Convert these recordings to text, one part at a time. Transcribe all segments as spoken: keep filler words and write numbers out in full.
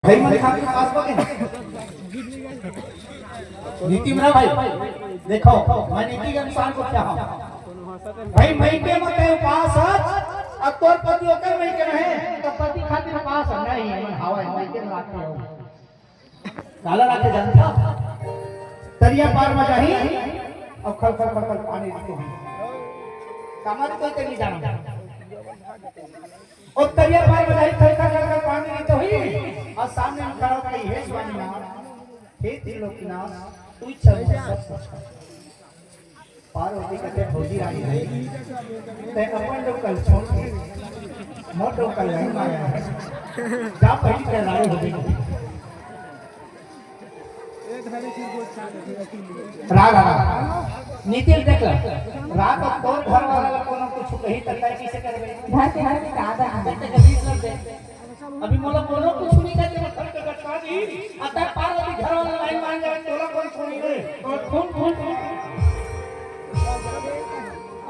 भाई मन खातिर पास बने। नीति मेरा भाई, देखो, मैं नीति के अनुसार को क्या हूँ। भाई, मइके म तैं उपास हस, अब तोर पति ओकर मइके म हे, त पति खातिर उपास नहीं, मन हवय, मइके म राखे हो। काला राखे जानथा? तरिया पार म जाही, अउ खल खल खल खल पानी दिखही। कामा तो तें नइ जानस। ओ तरिया पार म जाही, खल खल खल खल पानी दिखही। अउ सामने म खड़ा होके, "हे स्वामीनाथ, हे त्रिलोकीनाथ, तू इच्छा मोर सब कुछ कर।" पार्वती कथे, "भौजी रानी हे, तैं अपन डउका ल छोड़ के मोर डउका ल लाइन मारे हस। जा पहिली तैं रानी हो गे।" राग, राग। नीति ल देख ले। राग अब तोर घर वाला ल कोनो कुछ कही त तैं कइसे करबे? घर के, घर के का आदत हे? अभी मोला कोनो कुछ नइ कहिथे, मैं घर के गटका दी। अतः पार्वती घर वाला लाइन मान जाए, तोला कोई छोड़ी नहीं। और खून, खून, खून।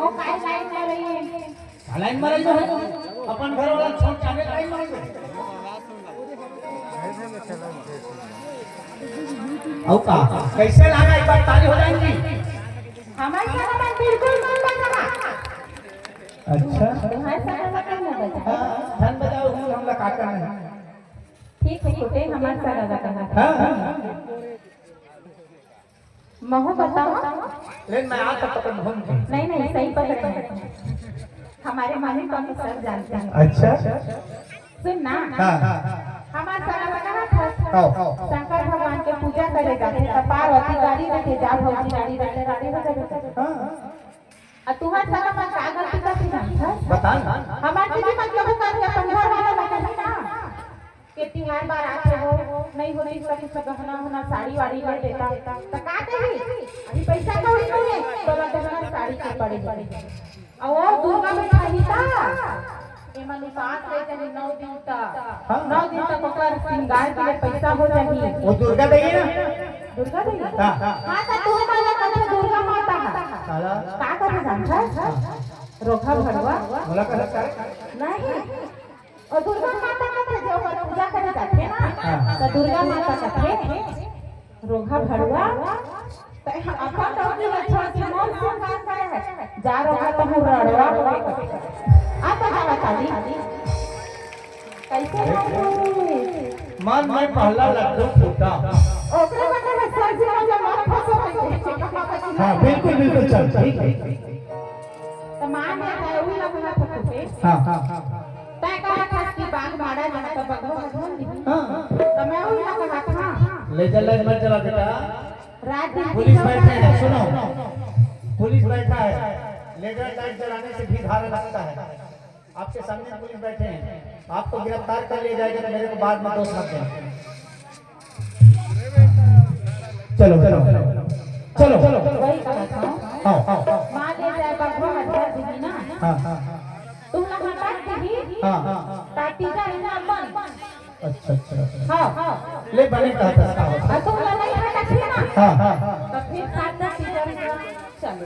ओ, काय लाइन मारे हे? का लाइन मारे हे? अपन घर वाला छोड़ के आने लाइन मारे हे। अउ का? कइसे लागा? एक बार ताली हो जाए जी। हमर घर में बिल्कुल मन बना। अच्छा। तुम्हारे साथ में बजा। हाँ, धन बजाओ, हुल हमला का करना हे। ठीक हे, ठीक हे, हमर सगा ला कहा। हाँ, हाँ, हाँ। महू बताओ। लेकिन मैं आज तक पकड़ घूम गई। नहीं, नहीं, सही पकड़े हैं। हमारे मम्मी पापा सब जानते हैं। अच्छा। सुन ना। हाँ। हमर सगा ला कहा था। आओ। शंकर भगवान के पूजा करे जाथे, त पार्वती गाड़ी रखे, "जा भौजी, गाड़ी रखे, गाड़ी रखे।" हाँ। अउ तुंहर सगा मन का गलती करथे जानथस? बता ना। हमर दीदी मन कभू करके अपन घर वाला ला कही ना के तिहार बार आथे हो, नहीं होतिस त कुछ गहना उहना साड़ी वाड़ी ले देता, त का कही? अभी पइसा कौड़ी नइ हे, तोला गहना साड़ी के पड़े हे। अउ ओ दुर्गा बिठाही त एमन उपास रह जाही नौ दिन तक। हाँ। नौ दिन तक ओकर श्रृंगार के लिए पइसा हो जाही। वो दुर्गा देवी ना? दुर्गा देवी? हाँ। हाँ, त तू मन ला कथे दुर्गा माता हा। काला? का कथे जानथस? हाँ। रोगहा भड़वा? मोला कहे का? नहीं। ओ दुर्गा माता कथे, जे ओकर पूजा करे जाथे ना, हाँ। त दुर्गा माता कथे, "रोगहा भड़वा, तैं अपन डौकी ल छोड़ के मोर श्रृंगार करे हस, जा रोगहा तहूँ रड़वा होगे।" आ तो जावा ताली। कइसे बाबू? मन में पहला लड्डू फूटा। ओकरे बदले में सर जी वाला मत फंसो कइसे। हाँ, बिल्कुल, बिल्कुल, चल, ठीक है। त मान ले, तैं उही ला कहत हस फूटे। हाँ, हाँ, हाँ। तैं कहत हस कि बाघ मारा जाए त बघवा ह ढोल दिही। हाँ। त मैं उही ला कहत हंव। Laser light मत जला बेटा। रात दिन पुलिस बैठे हैं, सुनो। पुलिस बैठा है। Laser light जलाने से भी धारा लगता है। आपके सामने पुलिस बैठे हैं। आपको गिरफ्तार कर लिया जाएगा, तो मेरे को बाद में दोष मत देना। चलो, चलो, चलो। वही कहत हंव। आओ, आओ। मान ले जाए बघवा ह ढोल दिही ना। हाँ, हाँ। तुम लोग हटा दिही। हाँ। ताकि जा इन्हें अपन। अच्छा, अच्छा, अच्छा। हाँ, हाँ। ले बने कहत हस का होथे। अउ तुम लोग नहीं हटा थी ना। हाँ, हाँ। त फिर साथ में तीजा चलो।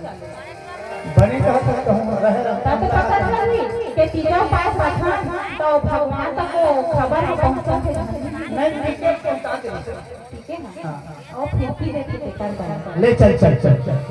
बने कहत हस कहूँ रहे। त तो पता चली के तीजा पास रखा, त भगवान तक वो खबर ह पहुँचा थे। नहीं, टिकट पहुँचा दे। ठीक है ना? हाँ। अउ फिर की देखे तेकर बना। ले चल, चल, चल, चल।